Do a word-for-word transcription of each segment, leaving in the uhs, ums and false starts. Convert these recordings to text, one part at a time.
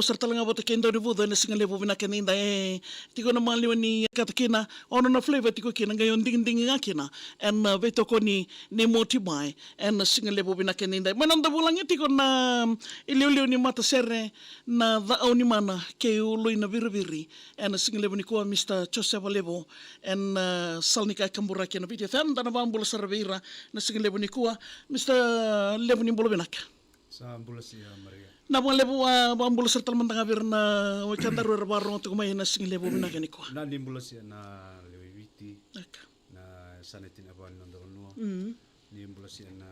sara tale ga vata kei Daunivucu ena siga levu vinaka edaidai. E tiko na maliwa ni yakata kina, ono na flavor tiko kina, qai o digidigi ga kina ena, a, veitokoni ni Motibai ena siga levu vinaka edaidai. Mai na noda vulagi tiko na, mm, iliuliu ni matasere na Caau ni Mana kei Ului na Viriviri ena siga levu nikua, Mister Josefa Levu ena, a, sala ni ka e kaburaki ena Viti F M. Da na vakabula sara vei ira na siga levu nikua. Mister Levu, ni bula vinaka. Sa bula sia, Maria. Na vakalevu, a, vakabula sara tale mada ga vei ira na wekadaru era vakarorogo tiko mai ena siga levu vinaka nikua. Na ni bula sia na lewe i Viti. Vinaka. Na yasana e tini e va ni noda vanua. Mm. Ni bula sia na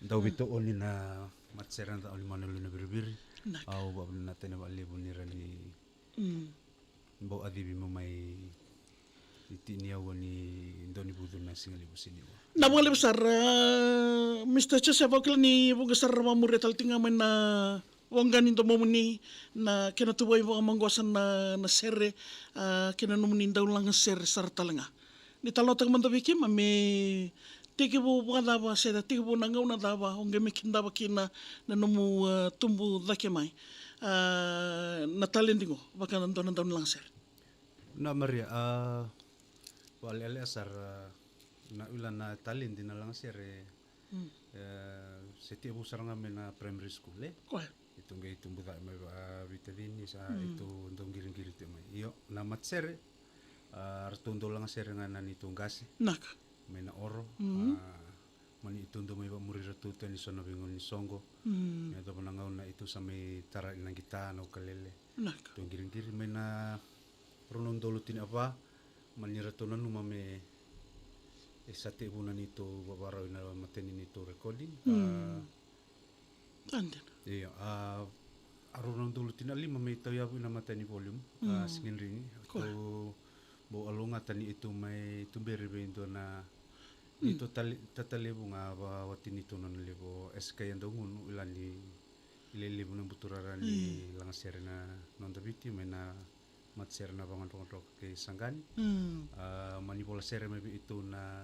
dauveitokoni na matasere na Caau ni Mana, Ului na Viriviri. Vinaka. Au vakavinavinaka vakalevu ni ra ni, mm, bau kacivi meu mai tini au ni Daunivucu na siga levu siniwa. Na vakalevu sara, a, Mister Joseph, au kila ni vuqa sara ra vakamuria tale tiko ga mai na voqa ni domomuni na kena tuvai vakamaqosa na, na sere, a, kei na nomuni dau lagasere sara tale ga. Ni talanoataka mada vei keimami, tekivu vakacava se tekivu na gauna cava o qai mai kidava kina na nomu, a, tubu cake mai, a, na taledi qo vaka dua na daunilagasere? Na, Maria, a, vakalekaleka sara, a, na ula na taledi na lagasere, mm, e, se tekivu sara ga mai na primary school, e? Koya. Keitou qai tubu cake mai, a, veitacini sa, mm, keitou dau qiriqiri tiko mai. Io, na matasere, a, ratou dau lagasere ga na neitou qase. Vinaka. Mai na oro, mm, a, mani keitou dau mai vakamuri iratou tale eso na veigauna ni soqo. Mm. Me yacova na gauna keitou sa mai tara na qita, na ukulele. Vinaka. Keitou qiriqiri mai na rua na udolu tini ka va, mani ratou nanuma me, e, sa tekivu na neitou vakavakarau ena imatai ni neitou recording. Mm. A, sa dina. Io, a, a rua na udolu tini ka lima me tauyavu ena imatai ni volume, a, mm, Siganirigi. Koya. Keitou bau kalougata ni keitou mai tuberi vei dua na, mm, neitou tale, tatalevu ga vakawati neitou nona levu, o Esekaia Daugunu, ila ni, ila levu na buturara ni, mm, lagasere na noda Viti, mai na matasere na Vagadrogadroga kei Saqani. Mm. A, mani vola sere mai vei keitou na,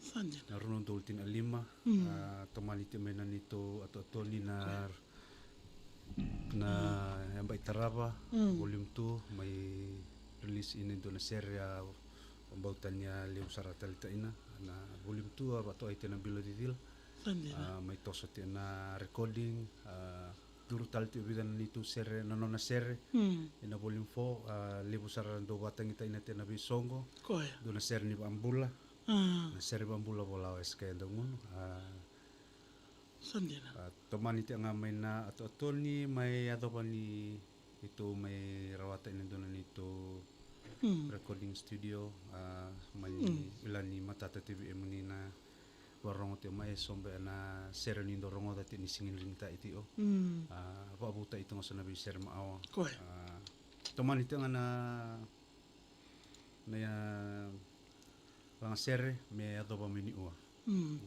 sa dina, na rua na udolu tini ka lima. Mm. A, tomani tiko mai na neitou atoatoni na, koya, na, mm, Yaba i Tarava, mm, volume two, mai release ina e dua na sere, a, vakabauta ni a levu sara taleitaka na volume two, a vakatokai tiko na Bilo Cicila. Sa dina. A, mai toso tiko na recording, a, curu tale tiko e vica na neitou sere, na nona sere, mm, ena volume four, a, levu sara dau vakatagitaki tiko na veisoqo. Koya. Dua na sere ni vakabula. A. Na sere vakabula vola o Esekaia Daugunu. A, sa dina. A, tomani tiko ga mai na atoatoni, mai yacova ni keitou mai rawata ena dua na neitou, mm, recording studio, a, mai, mm, ila ni matata tiko vei kemuni na vakarorogo tiko mai, e sobu ena sere ni dau rogoca tiko ni Siganirigi tiko. Mm. A, vakavouta tiko ga so na veisere makawa. Koya. A, tomani tiko ga na, na, a, lagasere me yacova mai niua. Mm.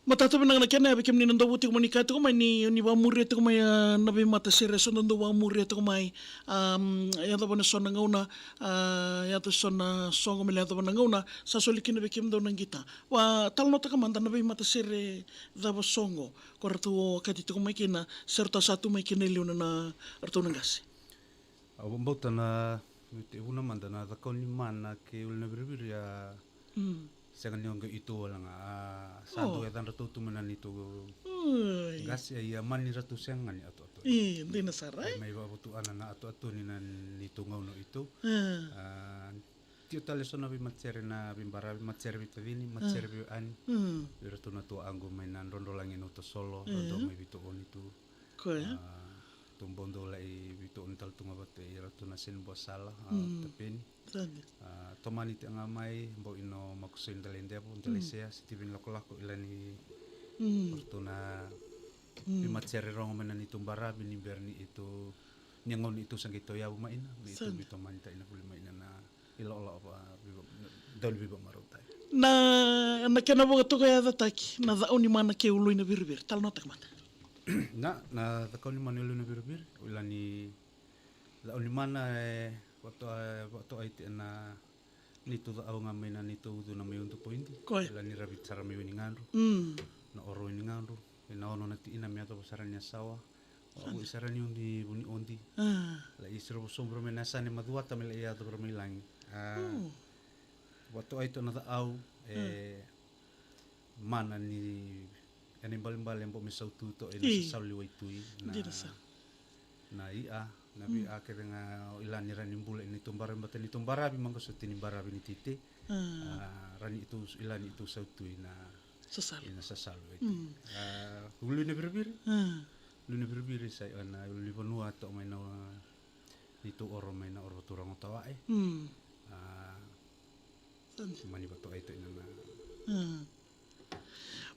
Matata vinaka na kena, vei kemuni na dau vou tiko mai ni kaya tiko mai ni, ni vakamuria tiko mai, a, na veimatasere, so na dau vakamuria tiko mai, a, yacova na so na gauna, a, yaco so na soqo me lai yacova na gauna sa soli kina vei kemudou na qita. Vakatalanoataka mada na veimatasere cava soqo ko ratou okati tiko mai kina, se ratou sa tu mai kina e liu na, na ratou na qase. Au vakabauta na, me tekivu na mada na Cakaunimana kei Ului na Viriviri, a, mm, sega ni o qai keitou wale ga, a, sa, oh, dau yacadratou tu mai na neitou, oi, qase, ia mani ratou sega ga ni atoato. E, dina sara, e? Mai vakavotuana na atoato ni na neitou gauna o keitou. A. A, tiko tale so na veimatasere na veibaravi, matasere veitacini, matasere, a, veiwekani. Mm. Vei iratou na tuakaqu mai na Drodrolagi e Nautasolo, mm, ratou mai veitokoni tu. Koya. A, tou bau dau lai veitokoni tale tu ga vata kei iratou na Senibuasala, a, mm, Tapeni. Sa dina. A, tomani tiko ga mai, bau ina o Makosoi Dalaidevo, Dalaisea, mm, Sitiveni Lakolako, ila ni, mm, o ratou na, mm, veimatasere rogo mai na neitou baravi ni bera ni keitou, ni gauna keitou sa qai tauyavu mai kina, me keitou, sa dina, veitomani tale na vuli mai kina na ilakolako va, viva, dauniveivakamareitaki. Na, na kena vakatokayacataki na Cakaunimana kei Ului na Viriviri. Talanoataka mada. Na, na Cakaunimana, Ului na Viriviri, o ila ni Cakaunimana e vakatokai, e vakatokai tiko ena neitou cakau ga mai na neitou ucu na mai Udupoidi. Koya. Ila ni raviti sara mai Wenigadru. Mm. Na oro Wenigadru. Ena ono na tiina me yacova sara ni yasawa. Au isa rani udi vuni odi. Ah. Lai siro sobu ra mai na sane macuata mai lai yaco ra mai lagi. Ah. Oh. Vatoai to na au. Eh. Mana ni ena ibalebale bo me sautu to ena sasalu i waitui na, dina sa, na i'a, na vi'a kece ga o ila ni rani bula ena itubaravi, bata ni itubaravi maga soti ni baravi ni tite. Ah. Ah, rani itu ila ni itu sautui na sasalu, ina sasalu i waitui. Mm. Ah, ulu ina viriviri. Ah. Ulu ina viriviri sa io na ulu ni vanua to mai na ni tu oro mai na oro turaga o Tawa'e. Mm. Ah, mani vatoai to ina na. Mm.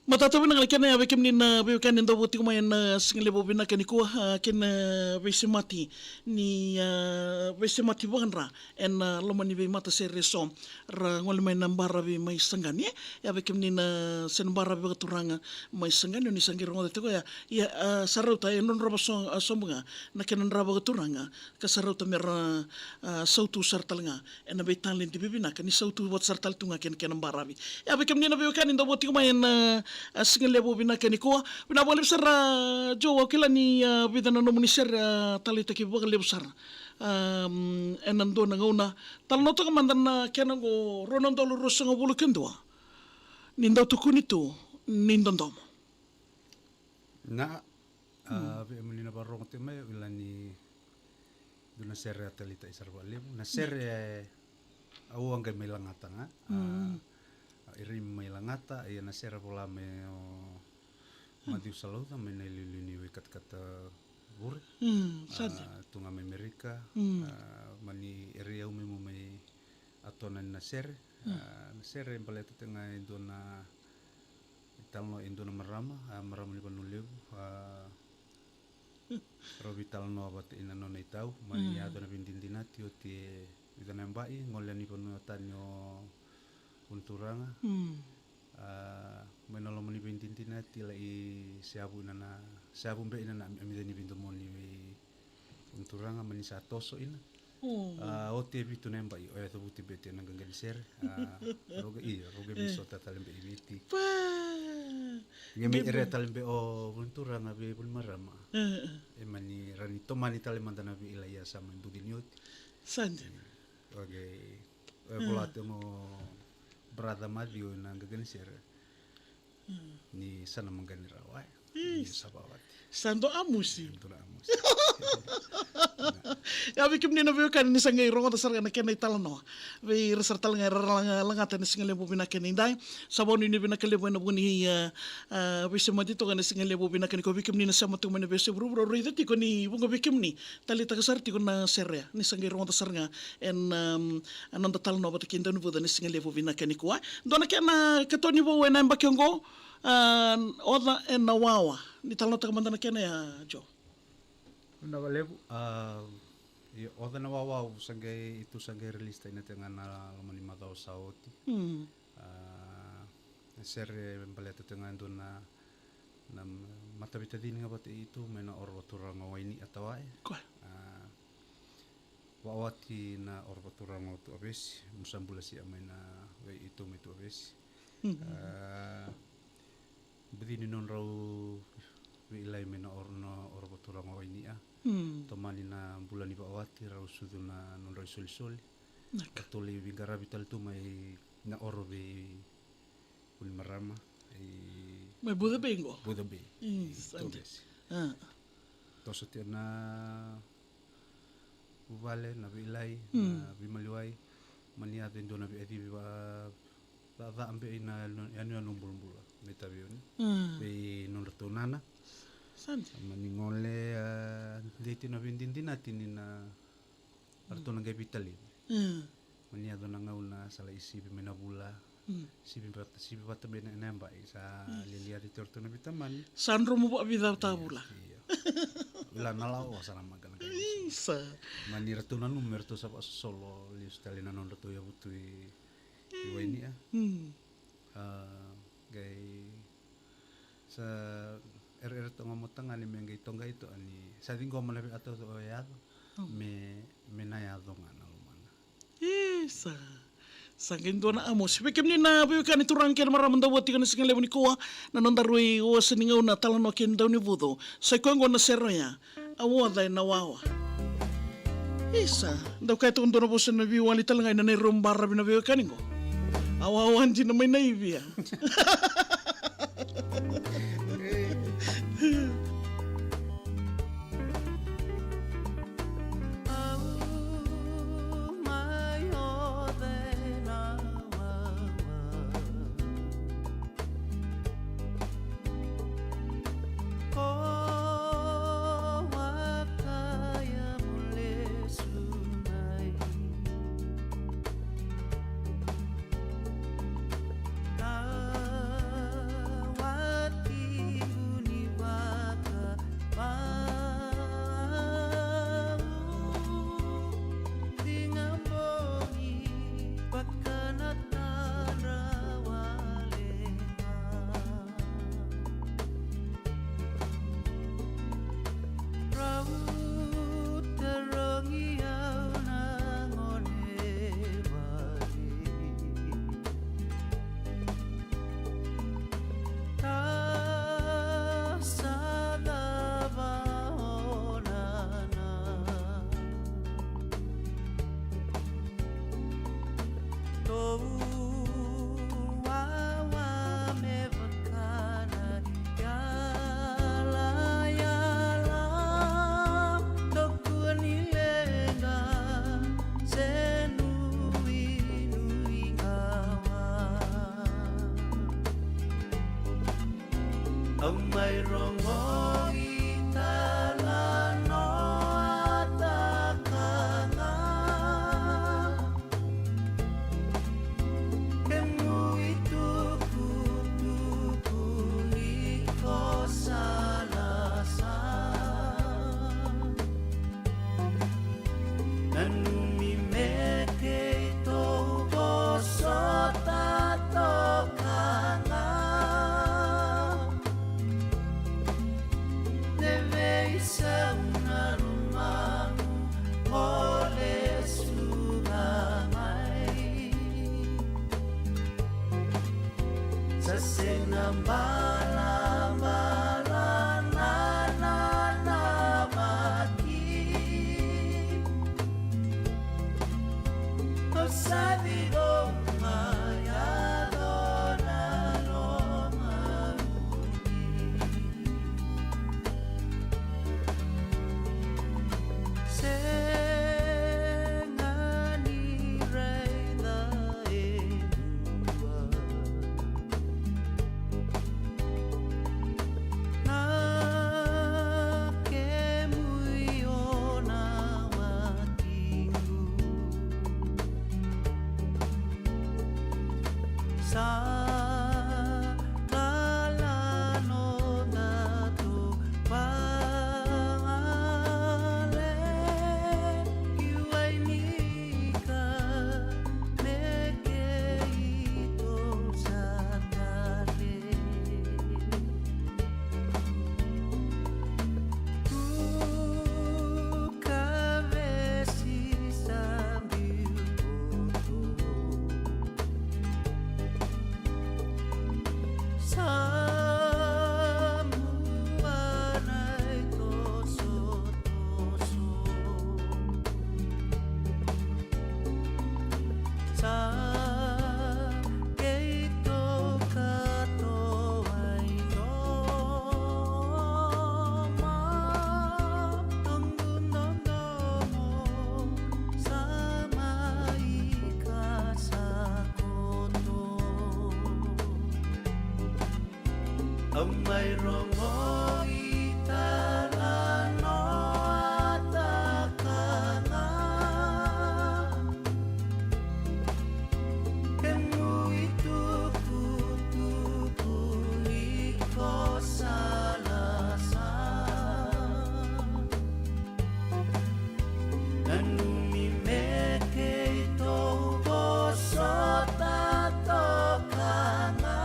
Matata vinaka na kena ya vei kemuni na veiwekani dau votiko mai ena siga levu vinaka nikua, ah, kena veisemati ni, ah, veisemati vakadra ena loma ni veimatasere eso ra gole mai na baravi mai Saqani, e? Ya vei kemuni na sena baravi vakaturaga mai Saqani, o ni sa qai rogoca tiko ya, ia, ah, sa rauta e drodrova so, ah, sobu ga na kena dra vakaturaga, ka sa rauta me ra, ah, sautu sara tale ga ena veitaledi vivinaka ni sautu vata sara tale tu ga kena, kena baravi. Ia vei kemuni na veiwekani dau votiko mai ena, ah, siga levu vinaka nikua. Vinaka vakalevu sara, ah, Joe, au kila ni, ah, vica na nomuni sere, ah, taleitaki vakalevu sara. Ah, mm, ena dua na gauna. Talanoataka mada na kena qo, rua na udolu ruasagavulu ka dua. Ni dau tukuni tu ni dodomo. Na, ah, vei kemuni na vakarorogo tiko mai, au kila ni dua na sere a taleitaki sara vakalevu. Na sere, eh, au a qai mai Lagata ga. Ah, ira mai Lagata, ia na sere vola mai o Maciu Salauca mai na iliuliu ni wai katakata vure. Mm, sa dina. Ah, tu ga mai Amerika. Mm. Ah, mani ira au mai mu mai atona ni na sere. Mm. Ah, na sere baleta tiko ga e dua na italanoa e dua na marama, ah, marama ni Vanua Levu, ah, rau veitalanoa vata ina nona itau, mani yaco na veidinadinati oti e vica na yabai, gole yani vanua tani o Vunituraga. Mm. Ah, mai na loma ni veidinadinati lai seavu ina na, seavu be ina na amica ni veidomoni vei Vunituraga, mani sa toso ina. Mm. Ah, oti e vitu na yabai, oya cavuti bete na qaqani sere. Ah, roga, io, roga e veisota tale be i Viti. Pa! Ia me ira tale be o Vunituraga vei Vunimarama. Eh, eh. E mani rani tomani tale mada na veilai a sa mai buci ni oti. Sa dina. Mm. Okay. E vola tiko o brother Maciu ena qaqani sere. Mm. Ni sa na maqani rawa, e. Ni sa vawati. Sa dua amusi. Dua na amusi. Ia vei kemuni na veiwekani ni sa qai rogoca sara ga na kena italanoa. Vei ira sara tale ga era laga, lagata ena siga levu vinaka ni dai. Sa vakanuinui vinaka levu ena vuku ni, ah, ah, veisemati toka ena siga levu vinaka nikua. Vei kemuni na sema tiko mai na veiyasai vuravura, au raica tiko ni vuqa vei kemuni taleitaka sara tiko na sere ya, ni sa qai rogoca sara ga ena, um, a noda talanoa vata kei Daunivuca ena siga levu vinaka nikua. Dua na kena katoni vou ena yabaki oqo, ah, Oca ena Wawa. Ni talanoataka mada na kena ya, Joe. Vinaka vakalevu, ah, io, Oca ena Wawa, au sa qai, itu sa qai release-taka ina tiko ga na loma ni macawa sa oti. Mm. Ah, na sere baleta tiko ga e dua na, na mataveitacini ga vata i itu mai na oro vakaturaga o Waini'a, Tawa'e. Koya. Ah, vawati na oro vakaturaga o Tu'avesi, mu sa bula sia mai na vei itu mai Tu'avesi. Mhm. Ah, bucini nodrau veilai mai na oro, na oro vakaturaga o Waini'a. Mm. Tomani na bula ni vawati, rau sucu na nodrau isolisoli. Naka. Ratou lai veiqaravi tale tu mai na oro vei Vunimarama, i mai Buca Bay qo. Buca Bay. Mm, i sa dina. Tu'avesi. Ah. Toso tiko na vuvale, na veilai, mm, na veimaliwai, mani yaco e dua na veiyacivi va, va, vacabe ina yanuyanu bulabula mai Taveuni. Mm. Vei nodratou nana. Sa dina. Mani gole, ah, dei tiko na veidinadinati ni na, mm, ratou na qai veitalevi. Mm. Mani yaco na gauna sa lai sivi mai na vula. Mm. Sivi vata, sivi vata mai na, na yabai, sa, mm, lialiaci tiko ratou na veitamani. Sa dromu vakavica vata vula. Io. Vila na lawa sa na maka na kai. Isa. Mani ratou nanuma me ratou sa vakasosolo, lesu tale na nodratou yavutu i, i, mm, Waini'a. Mm. Ah, qai sa era, era toga mo tagane me qai toqai toka ni sa ciqoma na veika taucoko e yaco. Mm. Me, me na yaco ga na lomana. Isa. Sa qai dua na Amosi. Vei kemuni na veiwekani turaga kei na marama dau vakatikina na siga levu nikua, na noda rui wasa ni gauna, talanoa kei na daunivucu. Sa i koya oqo na sere oya, Au oca ena wawa. Isa, dau kaya toka dua na vosa na veiwali tale ga ena neirau baravi na veiwekani qo. Awawa dina mai na ivia. Au mai oca ena wawa. Ko wakaya mo lesu mai. Na watiqu ni vaka Vau, tiga bogi, vaka na tadra wale ga. Rauta rogi au na gone vale. Ka sa cava o nana? Tou wawa me vaka na yalayala, dou kua ni leqa se nuinui ga wa. Au mai rogoci talanoataka ga kemu itukutuku ni ko sa lasa. Nanumi me keitou vosota toka ga. Ne veisau na rumamu o lesu ga mai. Sa sega balabala na nanamaki. Au sa ciqoma yaco na lomamu. Sega ni raica e dua na kemu io na watiqu. Sa lala noda tou vale ki Wainika me keitou sa tale. Tukavesi sa biu koto. Sa mua na itosotoso. Sa keitou katoa i loma, noqu dodomo sa mai ka sa koto. Au mai rogoci talanoataka ga kemu itukutuku ni ko sa lasa. Nanumi me keitou vosota toka ga.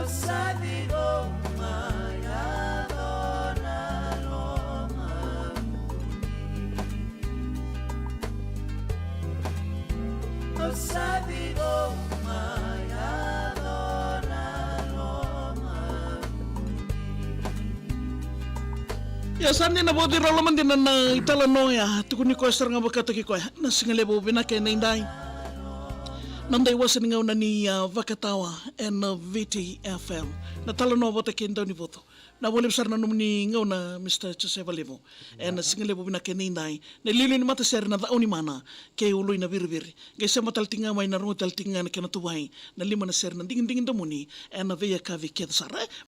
Sa ciqoma yaco na lomamuni. Au sa ciqoma yaco na lomamuni. Ia sa dina, vakacegu lomadina na italanoa ya, tukuni koya sara ga vakataki koya. Na sigalevu vinaka edaidai. Na noda iwase ni gauna ni, a, vakatawa ena Viti F M. Na talanoa vata kei Daunivutu. Na vakalevu sara na nomuni gauna, Mister Joseph Levu. Ena sigalevu vinaka edaidai. Na iliuliu ni matasere na Caunimana kei Uluinaviriviri. Qai sema tale tiko ga mai, na rogo tale tiko ga na kena tuvai na lima na sere na digidigi domoni ena veiyakavi kece sara. E,